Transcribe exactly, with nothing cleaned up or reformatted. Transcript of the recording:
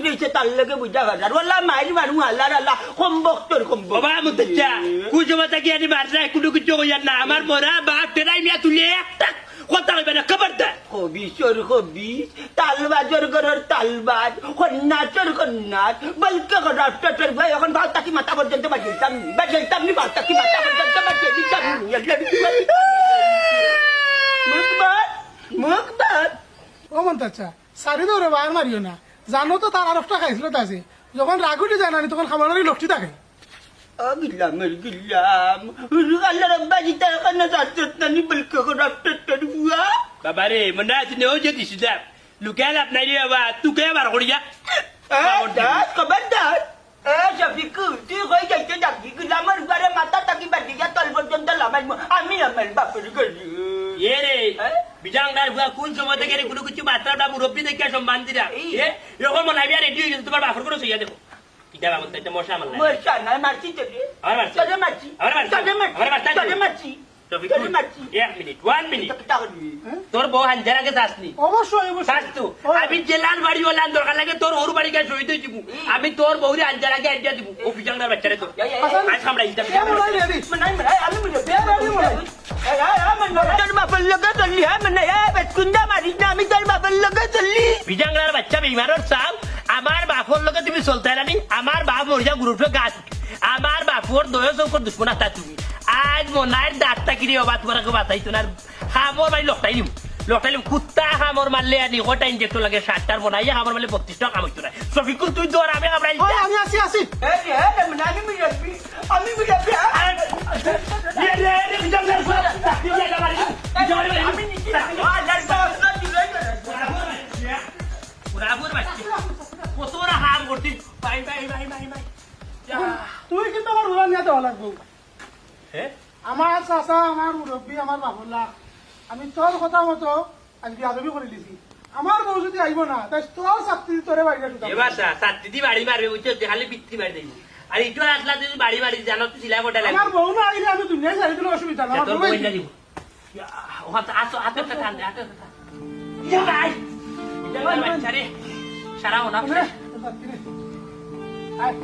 দিছে তার লগে বুঝা পারলাম। ওলা মাইর মানু আল্লাহর আল্লাহ, কমবক তোর কমবক। বাবা, মুতচ্চা, কুজমা থাকি আনি মাররা, কুনু কিচ্ছু কইয়ার না। আমার মরা বাপ টেরাই মিয়া তুলে একটা কথা কইবে না, খবরদার। খবিসর খবিস, তালবাজর ঘরর তালবাজ, খন্নাসর খন্নাস, বলকে করাপ্টেটর ভাই, এখন বাপ থাকি মাথা পর্যন্ত বাজাইতাম নি, বাজাইতাম নি, বাপ থাকি মাথা পর্যন্ত বাজাই দিতাম নি। মুখ বাদ, মুখ বাদ। ও মন্তাচ্চা, সারি দৌড়ে বার মারিও না। জানো তো তার আরোপটা খাইছিল তাছে। যখন রাগ উঠি যায় না, তখন খামারি লটকি থাকে। ও গিলাম, ওর গিলাম। হুরু আল্লাহ রব্বা জিতা এখানে যাচ্ছে না, নি বলকে করাপ্টেটর বুয়া। বাবা রে, মনে আছে নে, ও যে দিছি দা। লুকাইল আপনার রে বাবা, তুকে বার করিয়া। এ, খবরদার। এ, শফিকু, তুই কই যাইতে যাবি? গিলামর ঘরে মাথা থাকি বাড়ি গিয়া তল পর্যন্ত লামাইমু। আমি আমার বাপর ঘরে। এ রে, হ্যাঁ? বিজাংদার বুয়া কোন সময় থেকে রে কোনো কিছু মাত্রাটা মুরব্বি দেখিয়া সম্মান দিরা? এই। এ, এরকম মনে হয় আর রেডি হয়ে গেছে, তোমার বাপর ঘরে শুইয়া দেখো। কিতা বাবু, তাই তো মশা আমার লাগে। মশা না, মারছি তোরে। আমার মারছি। তোরে মারছি। আমার মারছি। তোরে মারছি। আমার মারছি। তোরে মারছি। রফিকুল, তোরে মারছি। এক মিনিট, one minute। কিতা, কিতা করবি? হ্যাঁ? তোর বউ হাঞ্জার আগে চাসনি? অবশ্যই, অবশ্যই। চাস তো? অবশ্যই। আমি জেলার বাড়ি ওলান দরকার লাগে, তোর ওর বাড়ি গিয়ে শহীদ হয়ে যাবো। এই। আমি তোর বউরে হাঞ্জার আগে আইডিয়া দিব। ও বিজাংদার বাচ্চারে তোর। এই, এই, এই, আচ্ছা, এই। আজ আমরা ইনটা এ, মনে হয় রেডি। মনে হয়, মনে হয়, আমি মনে হয়। এ, রেডি মনে হয়। এই, এই, এই, মনে হয়। তোর বাপর লগে চললি, হ্যাঁ, মনে হয়, এই, বেতকুন্দা মারিস না, আমি তোর বাপর লগে চললি। বিজাংদার বাচ্চা বেইমানর চাল, আমার বাপর লগে তুমি চলতে না নি, আমার বাপ মরিয়া গুরুত্ব গাছ। আমার বাপর দয়া চৌকর দুশমন আতা তুমি। আজ মনাইর দাঁত তাকি রে বাবা, তোমার আগে বাতাইতো না। হামর বাড়ি লকটাই নিম। লকটাই নিম। কুত্তা হামর মারলে আর নিকটা ইঞ্জেক্টর লাগে ষাটটার মনাইয়া হামর মারলে বত্রিশটা কাম হইতো না। শফিকুল, তুই দৌড়, আমি আমরা ওই, আমি আছি, আছি। এই, এই, আমি, আমি, আমি, আমি, আমি, আমি, আমি, এ, এ, এ, বিজাংদার, বিজাংদার, বিজাংদার, আমি নিচে, আল্লাহর কাছে দিলে। বরাবর বাচ্চা। কত বড় হাম করছিস? Bye, bye, bye, bye, bye. যা। তুই কিন্তু আমার উড়ান নিয়ে দেওয়া লাগবো। হে? আমার চাচা, আমার মুরব্বি, আমার বাবুল্লা, আমি তোর কথা মতো আজ বেয়াদবি করে দিছি। আমার বউ যদি আইব না, তাই তোর ছাত্তি তোরে বাইরে শুতাম। এ বাসা, ছাত্তি দি বাড়ি মারবে, বুঝছো? যে খালি পিতৃ বাড়ি দেবো। আর ইটো আসলা তুই বাড়ি মারি জানো, তুই সিলাই কটা আমার লাগবে। বউ না আইলে আমি দুনিয়ায় ছাড়ি দিলে অসুবিধা না, আমার তোর বউ বউ আইলে। না দিব। ইয়া, ও হাত, হাত, হাত, হাত, হাত, হাত, হাত। ইয়া, ভাই। ইয়া, ভাই, ভাই, বাচ্চা রে। সারা হো না। আয়।